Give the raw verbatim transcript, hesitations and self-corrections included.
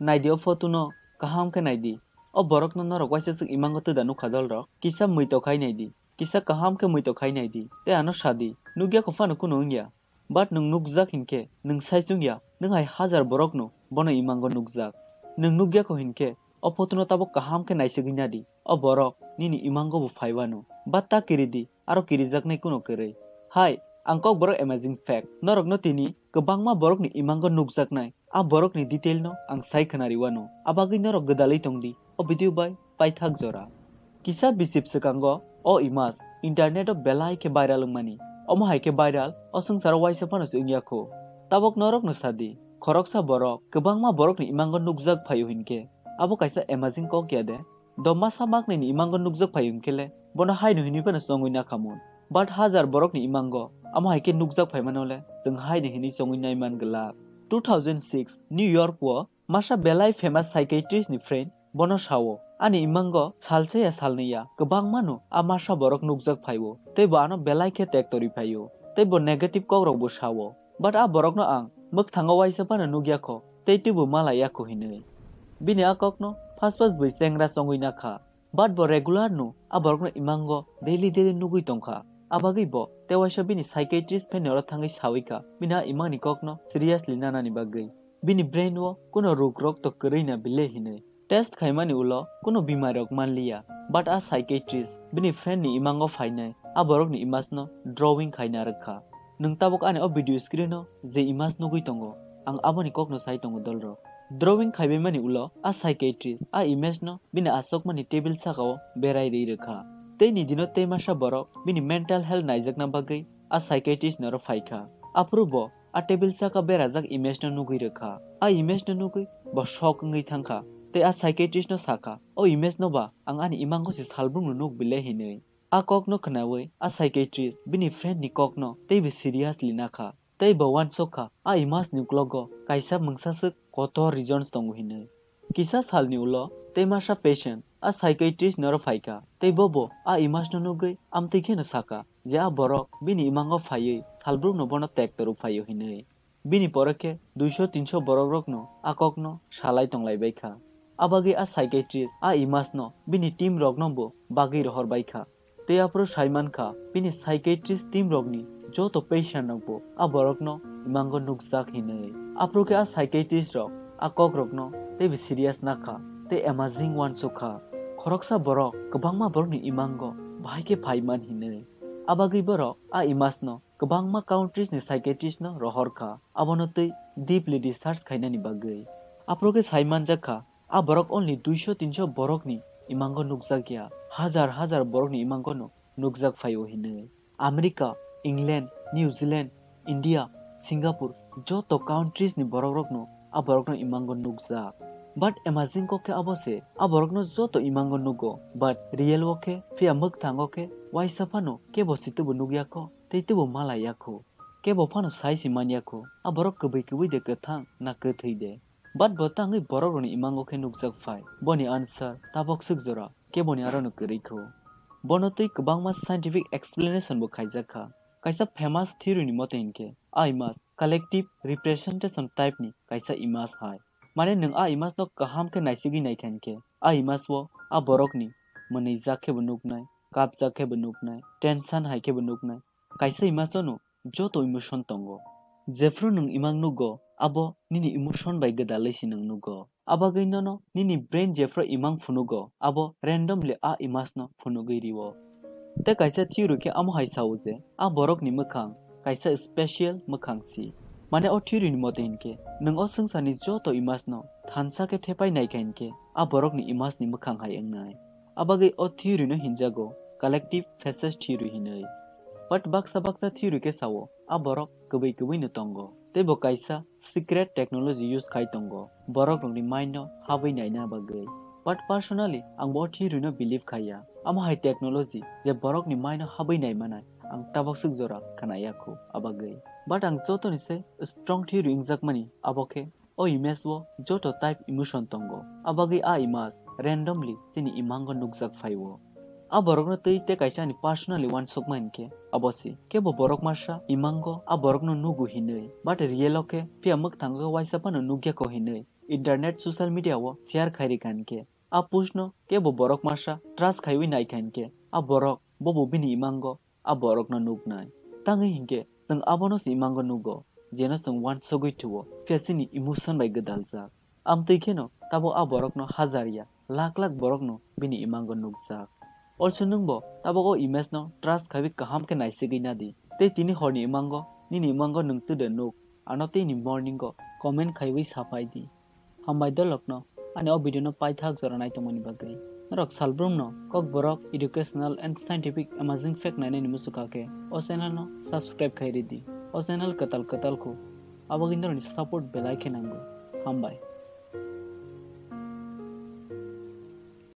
Naidi o photo no kaham khe naidi. O borok no norok waisa swk imango twda nukha dolrok. Kisa muitok khai naidi. Kisa kaham khe muitok khai naidi. Tei ano sadi. Nukya kho phano kuno wngya. But nwng nukjak hinkhe nwng sai chwngya. Nwng hai hajar borok no bono imango nukjak. Nwng nukya kho hinkhe o photo no tabok kaham khe naisugwi nadi. O borok nini imango bo phai wano. But ta kiridi, aro kirijaknai kuno kwrwi. Hai, ang kok borok amazing fact. Norokno tini kwbangma borokni imango nukjaknai. A borokni detail no ang sai khwnari wano. Abagwi norok gwdalwi tongdi. O video bai paithak jora. Kisa bisip swkango o image internet o belai khe viral wngmani. Omo hai khe viral o swngcharo waisa phano se wngya kho. Tabok norokno sadi, khoroksa borok kwbangma borokni imango nukjak phaio hinkhe. Abo kaisa amazing kok ya de. Domasa maknini imango nukjak phai wngkhe le, bono haino hinwi phano chongwi nakhamun. But hajar borokni imango amo hai khe nukjak phaimano le, chwng haino hinwi chongwi naiman glak. Two thousand six New York o masa belai famous psychiatrist ni friend bono sao, ani imango salsa ya salnwi ya kwbangmano a masa borok nukjak phaio, tei bo ano belai khe tektorwi phaio, tei bo negative kokrok bo sao. But a borokno ang mwkthango waisa phano nukya kho, tei teibo malaiya kho hinwi. Bini a kokno phas phas bui chengra chongwi nakha. But bo regular no a borokno imango daily daily nugwi tongkha. Abagwi bo tei waisa bini psychiatrist phaini oro thangwi sawi kha, bini a imangni kokno seriously nanani bagwi. Bini brain o kuno ruk rok to kwrwi na bile hinwi. Test khaimani ulo kuno bimari rok manliya, but a psychiatrist bini friend ni imango phainai a borokni image no drawing khaina rwkha. Nwng tabok ani o video screen o je image nugwi tongo, ang aboni kokno sai tongo dolrok. Drawing khaibaimani ulo a psychiatrist a image no bini achukmani table sakao berai rwi rwkha. Teini dino tei masa borok bini mental health naijakna bagwi a psychiatrist ni oro phaikha. Aphuru bo a table saka berajak image no nugwi rwkha. A image no nugwi bo shock wngwi thangkha tei a psychiatrist no sakha, "O image no ba ang ani imango se salbrumno nuk bile," hinwi. A kokno khnaui a psychiatrist bini friend ni kokno teibo seriously nakha. Tei bo uansukha a image ni uklogo kaisa mungsaswk kotor reasons tongo hinwi. Kisa salni ulo tei masa patient a psychiatrist ni oro phaikha, tei bobo a image no nugwi amtwi kheno sakha je a borok bini imango phaiwi salbrumno bono tektorwi phaio hinwi. Bini pore khe duiso tinso borok rokno a kokno salai tonglai baikha. Abagwi a psychiatrist a image no bini team rokno bo bagwi rohor baikha. Tei aphuru sai mankha, bini psychiatrist team rokni joto patient rokbo a borokno imango nukjak hinwi. Aphuru khe a psychiatrist rok a kokrokno teibo serious nakha tei amazing uansukha. Khoroksa borok kwbangma borokni imango bahai khe phaiman hinwi. Abagwi borok a image no kwbangma countries ni psychiatrist no rohorkha, abono twi deeply research khainani bagwi. Aphuru khe sai manjakha, a borok only duiso tinso borokni imango nukjakya, hajar hajar borokni imangono nukjak phaio hinwi. America, England, New Zealand, India, Singapore, joto countries ni borok rokno a borokno imango nukjak. But amazing kok khe abo se, a borokno joto imango nugo, but real o khe phiya mwkthango khe waisa phano kebo se tubu nukya kho, tei tubu malaiya kho. Kebo phano sai se manya kho, a borok kwbwi kwbwi de kwthang na kwthwi de. But bo tangwi borok rokni imango khe nukjak phai. Boni answer tabok swk jora, keboni arono kwrwi kho. Bono twi kwbangma scientific explanation bo khaijak kha. Kaisa famous theory ni mote hinkhe, a image collective representation type ni kaisa image hai. Mane nwng a image no kaham khe naisigwi naikha hinkhe, a image o a borokni mwnwi jak khe bo nuknai, kapjak khe bo nuknai, tension hai khe bo nuknai. Kaisa image o no joto emotion tongo. Jephru nwng imang nugo, abo nini emotion bai gwdalwi se nwng nugo. Abagwi nono nini brain jephru imang phunugo, abo randomly a image no phunugwi rio. Tei kaisa theory khe amo hai sao je, a borokni mwkhang kaisa special mwkhang si. Mane o theory ni mote hinkhe, nwng o swngcharni joto image no thansa khe thepai naikha hinkhe, a borokni image ni mwkhang hai wngnai. Abagwi o theory no hinjago collective faces theory hinwi. But baksa baksa theory khe sao, a borok kwbwi kwbwi no tongo. Tei bo kaisa secret technology use khai tongo, borok rokni mind no habwi naina bagwi. But personally, ang bo o theory no believe khaiya. Amo hai technology je borokni mind no habwi nai manai, ang tabok swk jora khwnaya kho abagwi. But ang jotoni se strong theory wngjakmani abo khe o image o joto type emotion tongo. Abagwi a image randomly chini imango nukjak phaio. A borokno twi tei kaisa ani personally uansukma hinkhe abo se. Kebo borok masa imango a borokno nugo hinwi, but real o khe phiya mwkthango khe waisa phano nukya kho hinwi internet social media o share khai rikha hinkhe. A post no kebo borok masa trust khaiwi naikha hinkhe a borok bobo bini imango a borokno nuknai. Tangwi hinkhe chwng abono se imango nugo, jeno chwng uansugwi thuo, phiya chini emotion bai gwdaljak. Amtwi kheno tabuk a borokno hajar ya, lakh lakh borokno bini imango nukjak. Also nwngbo tabuk o image no trust khaiwi kaham khe naisigwi nadi. Tei tini horni imango, nini imango nwng twide nuk, ano tini morning o comment khaiwi saphai di. Hambai dolokno ani o video no paithak jora naitongmani bagwi. Norok salbrumno Kokborok educational and scientific amazing fact nainani muchukha khe o channel no subscribe khai ridi. O channel kwtal kwtal khu, aboni norokni support belai khe nango. Hambai.